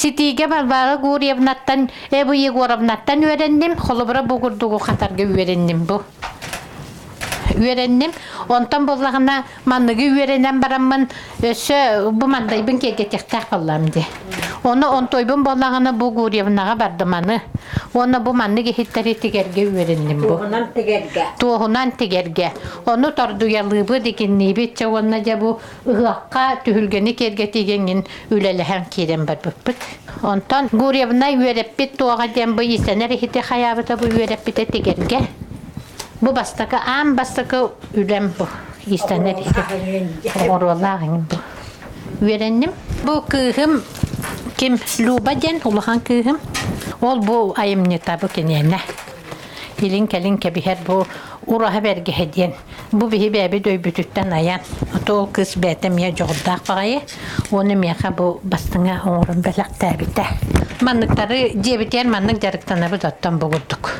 Ситиигэ Варвара Гурьевнаттан, Эва Егоровнаттан үөрэнним. Холобура бу курдугу хатарга үөрэнним бу. Үөрэнним. Онтон буоллаҕына манныгы үөрэнэн бараммын өссө бу мандайбын киэргэтиэхтээх буоллаам дии. Ону онтуойбун буоллаҕына бу Гурьевнаҕа бардым аны. Уонна бу маннык иһиттэри тигэргэ үөрэнним бу. Туоһунан тигэргэ. Туоһунан тигэргэ. Ону тордуйалыыбыт, икинниибит, чэ уонна дьэ бу ыһыахха түһүлгэни киэргэтиигэ эҥин үлэлэһэн киирэн барбыппыт. Онтон Гурьевна үөрэппит туоҕа диэн бу иистэнэр иһити хайаабыта бу үөрэппитэ тигэргэ. Бу бастакы аан бастакы үлэм бу иистэнэр иһити. Оҕуруолаах иҥин бу. Үөрэнним. Бу кыыһым ким Люба диэн улахан кыыһым. Ол бу айымньыта бу киниэнэ. Илин-кэлин кэбиһэр бу ураһа бэргэһэ диэн. Бу биһи бэйэбит өйбүтүттэн айан, ото ол кыыс бэйэтэ эмиэ дьоҕурдаах баҕайы, уонна миэхэ бу бастыҥа оҥорон бэлэхтээбитэ. Манныктары дьиэбитигэр маннык дьарыктанабыт оттон бу курдук.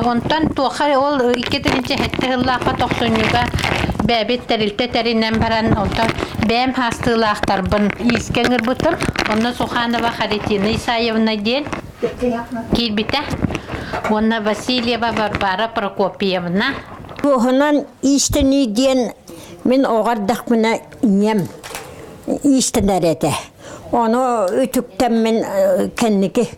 Онтон туохха ол 2007 сыллаахха тохсунньуга бэйэбит тэрилтэ тэринэн баран, онтон бэйэм хаастыылаахтарбын иискэ ыҥырбытым. Онно Суханова Харитина Исаевна диэн киирбитэ. Уонна Васильева Варвара Прокопьевна. Туоһунан иистэнии диэн мин оҕо эрдэхпинэ ийэм иистэнэр этэ. Ону үтүктэммин кэнники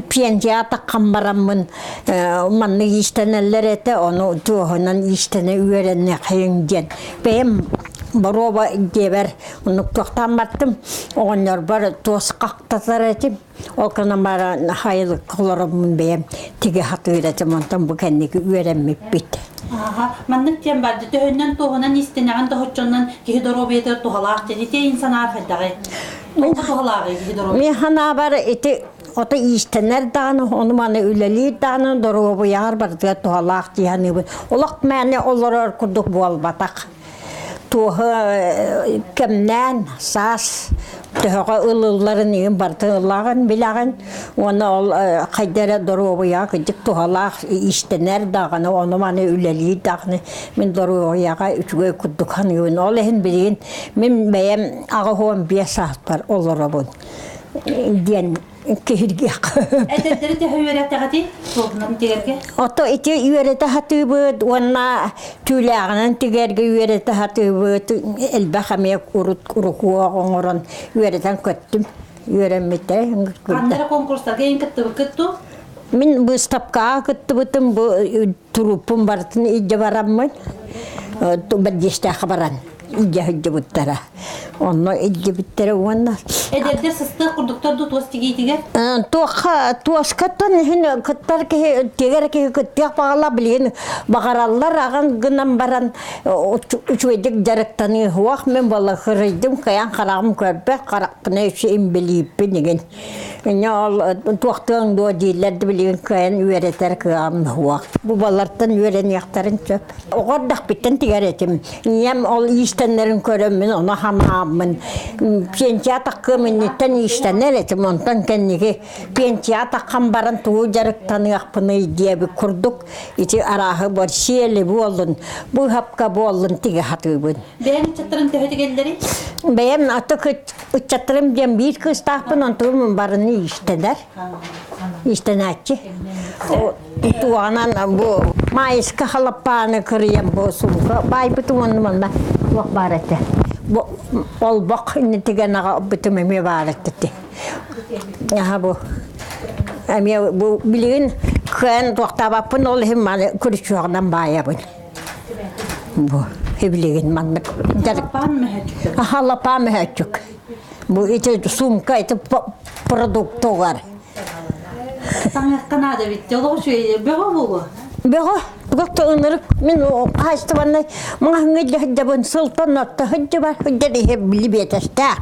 пенсияҕа таххан бараммын маннык иистэнэллэр этэ, ону туоһунан иистэнэ үөрэниэххин диэн бэйэм боруоба диэбэр оннук туохтаан бардым. Оҕонньорбор туос хахтатар этим. Ол гынан баран хайылыкка олороммун бэйэм тигэ сатыыр этим, онтон бу кэнники үөрэммиппит. Аха, маннык диэн барды төһөннөн туоһунан истинэҕин тоһоччоннон киһи доруобуйатыгар туһалаах диэн ити ин санаа хайдаҕый? Туохха туһалааҕый киһи доруобуйатыгар? Мин санаабар ити ото иистэнэр даҕаны, ону маны үлэлиир даҕаны доруобуйаҕар барытыгар туһалаах дии саныыбын. Олох мээнэ олорор курдук буолбатах. Туоһу кэмнээн саас төһөҕө ылылларын иһин барытын ылаҕын билэҕин уонна ол хайда эрэ доруобуйаҕа кырдьык туһалаах иистэнэр даҕаны ону маны үлэлиир даҕаны мин доруобуйаҕа үчүгэй курдук саныыбын ол иһин билигин мин бэйэм 85 сааспар олоробун диэн киһиргиэххэ. Эдэрдэри төһө үөрэтэҕитий суолунан тигэргэ? Ото ити үөрэтэ сатыыбыт уонна түүлээҕинэн тигэргэ үөрэтэ сатыыбыт. Элбэх эмиэ урут урукуох оҥорон үөрэтэн көттүм. Үөрэммитэ. Ханна эрэ конкурстарга эн кыттыбыккыт дуу? Мин быыстапкаҕа кыттыбытым бу туруппун барытын илдьэ бараммын бэрдиэстээххэ баран илдьэ сылдьыбыттара. Онно илдьибиттэрэ уонна Эдэрдэр сыстыах курдуктар дуу туос тигиитигэр? Туохха туоскаттан иһин кыттар киһи тигэр киһи кыттыах баҕала билигин баҕараллар аҕан гынан баран үчүгэйдик дьарыктаныы суох мин буолла кырыйдым кыайан хараҕым көрбөт харахпына үчү имбилииппин игин Инньэ ол туохтуоҥ дуо дииллэр да билигин кыайан үөрэтэр кыаҕым суох. Бу балартан үөрэниэхтэрин сөп. Оҕо эрдэхпиттэн тигэр этим. Ийэм ол иистэннэрин көрөммүн, ону хамааммын. Пенсия таххыам инниттэн иистэнэр этим. Онтон кэнники пенсия таххан баран тугу дьарыктаныахпыный диэбит курдук ити арааһы бар сиэли буоллун, быыһапка буоллун тигэ сатыыбын. Бэйэҥ ыччаттарын төһө тигэллэрий? Бэйэм аты Ыччаттарым диэн биир кыыстаахпын, онтум барыны иистэнэр, иистэнээччи. Туоҕунан бу маайыска халаппааны кырыйан бу сумка баайбытым уонна манна туох баар этэ. Бу олбох иннитигэн аҕалбытым эмиэ баар этэ. Аха бу эмиэ бу билигин кыайан туохтаабаппын ол иһин маны күрүчүөҕүнэн баайабын. Бу билигин маннык Лапаан мөһөччүк. Аха лапаан мөһөччүк. Бу ити сумка ити продуктугар. Таҥыахха наада битти. Олох үчүгэй бөҕө буолуо. Бөҕө тугакта ынырык мин хаһаайыстыбаннай маҥаһыҥҥа илдьэ сылдьабын сылтан орто сылдьыбар сылдьар иһэ били биэтэстээх.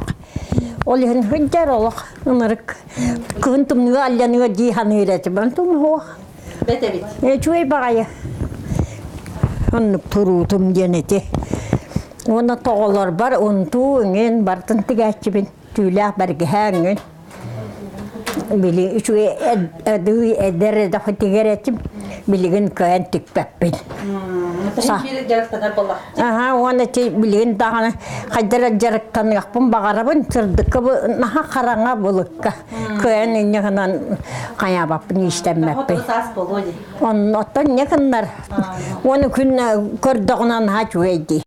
Ол иһин сылдьар олох ынырык. Кыһын тымныыга алланыга дии саныыр этим. Онтум суох. Бэт эбит. Үчүгэй баҕайы. Оннук туруутум диэн ити. Уонна тоҕолорбор унтуу иҥин барытын тигээччибин. Түүлээх бэргэһээ иҥин. Били үчүгэй эдэр эдэх тигэр этим. Билигин кыайан тикпэппин. Аха, уонна ти билигин даҕаны хайдара дьарыктаныахпын баҕарабын, сырдыкка наһаа хараҥа былыкка кыайан инньэ гынан хайаабаппын иистэммэппин. Оннуттан не гыннар. Уону күн көрдөҕүнэ наһаа үчүгэй дии.